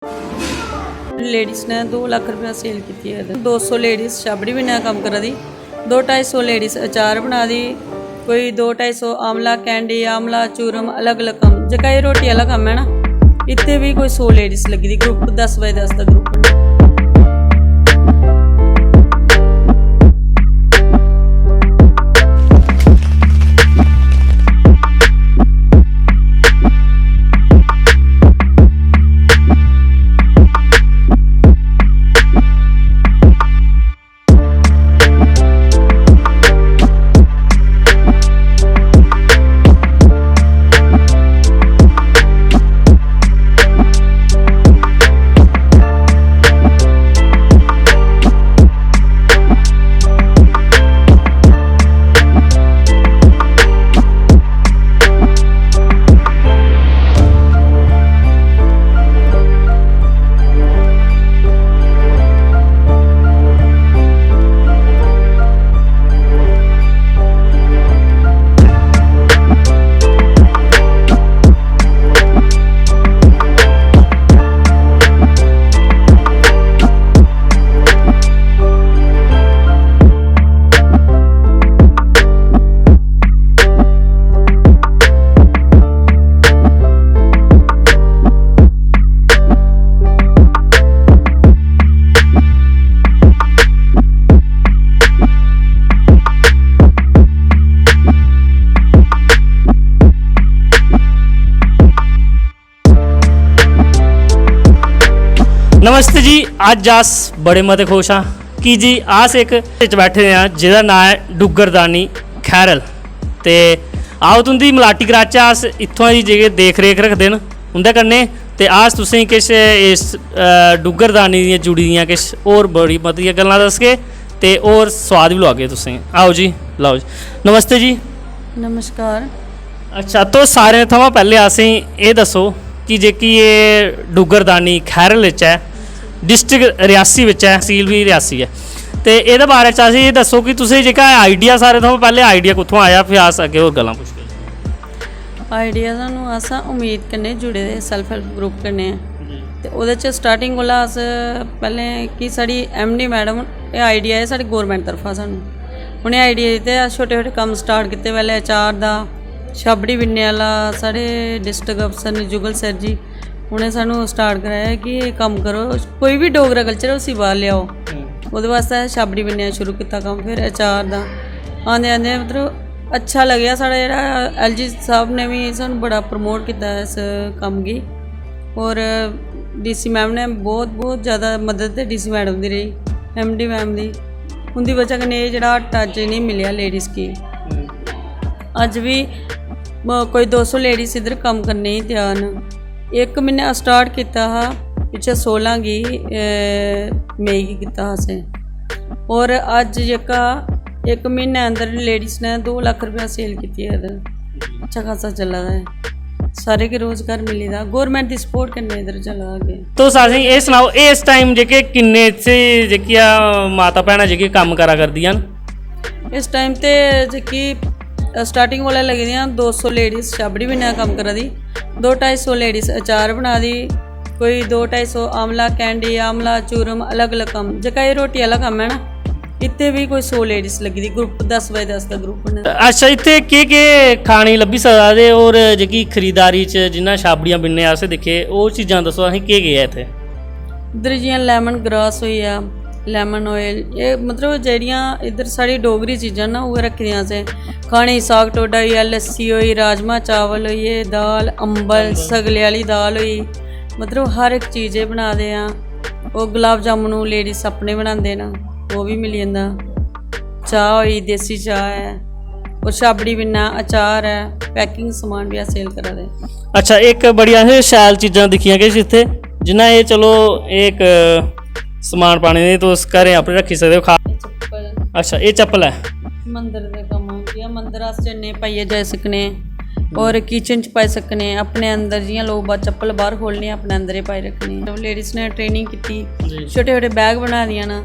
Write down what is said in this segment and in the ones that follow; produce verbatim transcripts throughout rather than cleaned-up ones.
Ladies ने दो लक्ख रपेआ सेल कीती ऐ। दो सौ लेडीज छाबड़ी बिन्ने दा कम्म करा दी, दो ढाई सौ लेडीज अचार बना दी, कोई दो ढाई सौ आमला कैंडी, आमला चूरम, अलग अलग कम्म। जेह्का एह् रोटी आह्ला कम्म ऐ ना, इत्थै बी कोई सौ लेडीज लग्गी दी, ग्रुप दस बाय दस दा ग्रुप। नमस्ते जी, अज्ज अस बड़े मते खुश आं कि जी अस इक च बैठे दे आं जेह्दा नांऽ ऐ डुग्गरदानी खैरल। ते आओ तुं'दी मलाटी कराचै अस इत्थुआं दी जेह्के देख रेख रखदे न उं'दे कन्नै। ते अस तुसें गी किश इस, अ, डुग्गरदानी दियां जुड़ी दियां किश होर बड़ी मतियां गल्लां दसगे ते होर सोआद बी लोआगे तुसें गी। आओ जी, लओ जी। नमस्ते जी। नमस्कार। अच्छा, तुस सारें थमां पैह्लें असें गी एह् दस्सो कि जेह्की एह् डुग्गरदानी खैरल च ऐ, डिस्ट्रिक्ट रियासी बिच ऐ, तसील बी रियासी ऐ, ते एह्दे बारे च असें गी एह् दस्सो कि तुसें जेह्का आइडिया, सारें थमां पैह्लें आइडिया कुत्थुआं आया, फ्ही अस अग्गें होर गल्लां पुच्छगे। आइडिया सानूं, अस उम्मीद कन्नै जुड़े दे, सेल्फ हेल्प ग्रुप कन्नै। ते ओह्दे च स्टार्टिंग कोला अस पैह्लें कि साढ़ी एमडी मैडम, एह् आइडिया ऐ साढ़ी गौरमेंट तरफा सानूं, उ'नें आइडिया दित्ते, अस छोटे छोटे कम्म स्टार्ट कीते। पैह्लें अचार दा, छाबड़ी बिन्ने आह्ला, साढ़े डिस्ट्रिक्ट अफसर न जुगल सर जी, उ'नें सानूं स्टार्ट कराया कि एह् कम्म करो, कोई बी डोगरा कल्चर ऐ उसी बाह्र लेआओ। ओह्दे बास्तै छाबड़ी बिन्ने दा शुरू कीता कम्म, फिर अचार दा। आंदे आंदे मतलब अच्छा लग्गेआ साढ़ा जेह्ड़ा एलजी साहब ने बी सानूं बड़ा प्रमोट कीता इस कम्म गी। होर डीसी मैम ने बहुत, बहुत ज़्यादा मदद ते डीसी मैडम दी रेही, एमडी मैम दी। उं'दी बजह कन्नै एह् जेह्ड़ा हट्ट अज्ज इ'नेंगी मिलेआ लेडीज़ गी। अज्ज बी म-, कोई दो सौ लेडीज़ इद्धर कम्म करने गी त्यार न। इक म्हीना स्टार्ट कीता हा, पिच्छे सोलां गी, ए, मई गी कीता हा असें। होर अज्ज जेह्का इक म्हीने अंदर लेडीज़ ने दो लक्ख रपेआ सेल कीती ऐ इद्धर। अच्छा खासा चला दा ऐ, सारे गी रोजगार मिली दा, गौरमेंट दी सपोर्ट कन्नै इद्धर चला दा अग्गें। तुस असेंगी एह् सनाओ, इस टाइम जेह्के किन्ने इत्थै जेह्कियां माता भैनां जेह्कियां कम्म करा करदियां न? इस टाइम ते जेह्की स्टार्टिंग कोला लगी दियां दो सौ लेडीज़ छाबड़ी बिन्ने दा कम्म करा दी, दो ढाई सौ लेडीज़ अचार बना दी, कोई दो ढाई सौ आमला कैंडी, आमला चूरम, अलग अलग कम्म। जेह्का एह् रोटी आह्ला कम्म ऐ ना, इत्थै बी कोई सौ लेडीज़ लग्गी दी, ग्रुप दस बाय दस दा ग्रुप न। अच्छा, इत्थै केह् केह् खाने गी लब्भी सकदा ते होर जेह्की खरीदारी च जि'यां छाबड़ियां बिन्ने असें दिक्खे, ओह् चीजां दस्सो असें केह् केह् ऐ इत्थै? इद्धर जि'यां लेमन ग्रास होई गेआ, लेमन ऑयल, एह् मतलब जेह्ड़ियां इद्धर साढ़ी डोगरी चीजां ना, उ'ऐ रक्खी दियां असें। खाने गी साग ढोडा होई गेआ, लस्सी होई, राजमा चावल होई गे, दाल, अम्बल, सगले आह्ली दाल होई, मतलब हर इक चीज एह् बना दे आं। ओह् गुलाब जामुन लेडीज अपने बनांदे न, ओह् बी मिली जंदा। चाह् होई, देसी चाह् ऐ, होर छाबड़ी बिन्ना, अचार ऐ, पैकिंग समान बी अस सेल करा दे। अच्छा, इक बड़ी असें शैल चीजां दिक्खियां किश इत्थै, जि'यां एह्, चलो, एह् इक समान पाने दे, तुस घरें अपने रक्खी सकदे ओ, खा-, चप्पल। अच्छा, एह् चप्पल ऐ। मंदर दे कम्म औंदी ऐ, मंदर अस जन्ने पाइयै जाई सकने, होर किचन च पाई सकने, अपने अंदर जि'यां लोक बा-, चप्पल बाह्र खोह्लने, अपने अंदर एह् पाई रक्खने। लेडीज ने ट्रेनिंग कीती, जी। छोटे छोटे बैग बना दियां न,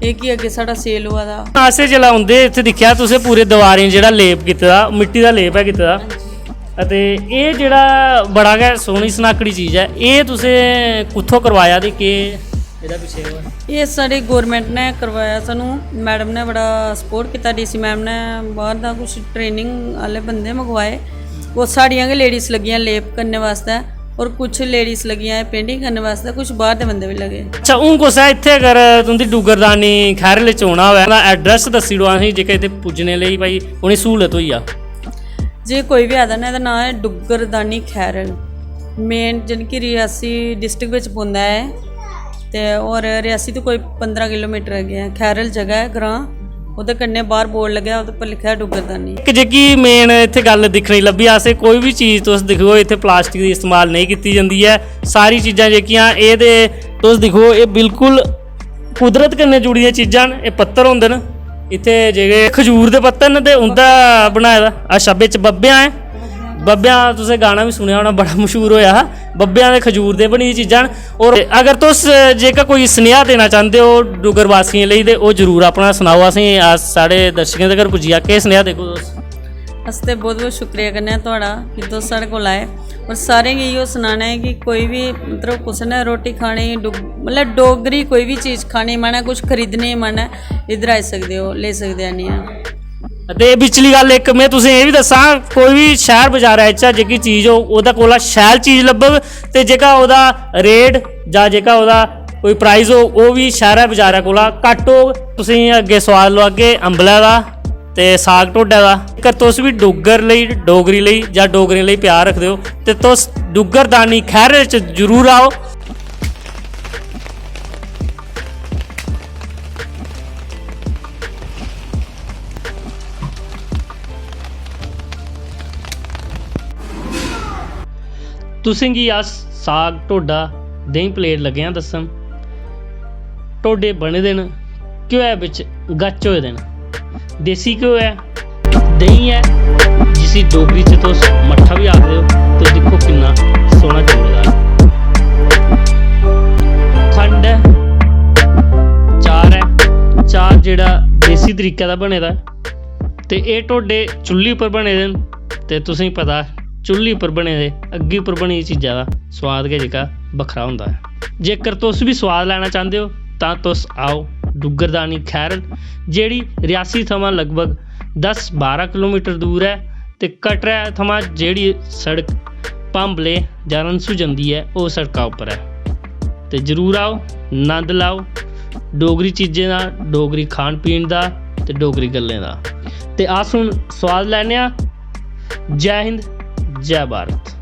एह् कि अग्गें साढ़ा सेल होआ दा। असें जिसलै औंदे इत्थै दिक्खेआ, तुसें पूरे दीवारें जेह्ड़ा लेप कीते दा, मिट्टी दा लेप ऐ कीते दा। हां जी। ते एह् जेह्ड़ा बड़ा गै सोह्नी सन्हाकड़ी चीज ऐ, एह् तुसें कुत्थों करवाया ते केह् एह्दा पिच्छे ओह् ऐ? एह् साढ़ी गौरमेंट ने करवाया सानू। मैडम ने बड़ा सपोर्ट कीता, डीसी मैम ने। बाहर दा कुछ ट्रेनिंग आह्ले बंदे मंगवाए, ओह् साढ़ियां गै लेडीज लग्गियां लेप करने बास्तै, और कुछ लेडीज लग्गियां पेंटिंग करने बास्तै, कुछ बाहर दे बंदे बी लगे। अच्छा, हून कुसै इत्थै अगर तुं'दी डुग्गरदानी खैरल च औना होऐ तां एड्रैस दस्सी ओड़ो असेंगी, जेह्के इत्थै पुज्जने लेई भाई उ'नेंगी स्हूलत होई जा। जे कोई बी आदा ना, एह्दा नांऽ ऐ डुग्गरदानी खैरल। मेन जानी कि रियासी डिस्ट्रिक्ट बिच पौंदा ऐ, ते होर रियासी तो कोई पंदरां किलोमीटर अग्गें ऐ। खैरल जगह ऐ, ग्रांऽ, ओह्दे कन्नै बाहर बोर्ड लग्गेआ, ओह्दे पर लिखे दा डुग्गरदानी। इक जेह्की मेन इत्थै गल्ल दिक्खने गी लब्भी, असें कोई बी चीज़ तुस दिक्खो, इत्थै प्लास्टिक दी इस्तेमाल नेईं कीती जंदी ऐ। सारी चीज़ां जेह्कियां एह् ते तुस दिक्खो, एह् बिल्कुल कुदरत कन्नै जुड़ी दियां चीज़ां न। एह् पत्तर होंदे न, इत्थै जेह्के खजूर दे पत्तर न ते उं'दा बनाए दा। अच्छा, बिच बब्बेआं ऐ, बब्बेआं तुसें गाना बी सुनेआ होना, बड़ा मशहूर होएआ हा। बब्बेआं ते खजूर दे बनी दी चीज़ां न। और अगर तुस जेह्का कोई सनेहा देना चांह्दे ओ डुग्गर वासियें लेई, ते ओह् जरूर अपना सनाओ असेंगी, अस साढ़े दर्शकें तगर पुज्जी जा। केह् सनेहा देगो तुस? अस ते बहुत बहुत शुक्रिया करने आं थुआढ़ा कि तुस साढ़े कोल आए। और सारें गी इयो सनाना ऐ कि कोई बी, मतलब, कुसै ने रोटी खानी, डुग-, मतलब, डोगरी कोई बी चीज़ खानी मन ऐ, कुछ खरीदने दी मन ऐ, इद्धर आई सकदे ओ, लेई सकदे आनियै। ते बिचली गल्ल इक में तुसें एह् बी दस्सां, कोई बी शैह्र बजारै च जेह्की चीज़ होग, ओह्दे कोला शैल चीज़ लब्भग, ते जेह्का ओह्दा रेट जां जेह्का ओह्दा कोई प्राइस होग, ओह् बी शैह्रै बजारै कोला घट्ट होग। तुसेंगी अग्गें सोआद लोआगे अम्बलै दा ते साग ढोडै दा। जेकर तुस बी डुग्गर लेई, डोगरी लेई जां डोगरें लेई प्यार रखदे ओ, ते तुस डुग्गर दानी खैह्रे च जरूर आओ। तुसें गी अस साग ढोडा देहीं प्लेट लग्गे आं दस्सन। ढोडे बने दे न, घ्योऐ बिच गच्च होए दे न। देसी घ्यो ऐ, देहीं ऐ, जिसी डोगरी च तुस मट्ठा बी आखदे ओ। तुस दिक्खो किन्ना सोह्ना जम्मे दा ऐ। खंड ऐ, चार ऐ, चार जेह्ड़ा देसी तरीके दा बने दा ऐ। ते एह् ढोडे चुल्ली उप्पर बने दे न, ते तुसेंगी पता, चुल्ली उप्पर बने दे, अग्गी उप्पर बनी दी चीजा दा सोआद गै जेह्का बक्खरा होंदा ऐ। जेकर तुस बी सोआद लैना चांह्दे ओ, तां तुस आओ डुग्गरदानी खैरल, जेह्ड़ी रियासी थमां लगभग दस बारां किलोमीटर दूर ऐ, ते कटरै थमां जेह्ड़ी सड़क भांबले जां रनसू जंदी ऐ, ओह् सड़का उप्पर ऐ। ते जरूर आओ, नंद लैओ डोगरी चीजें दा, डोगरी खान पीन दा ते डोगरी गल्लें दा। ते अस हून सोआद लैने आं। जै हिंद, जै भारत।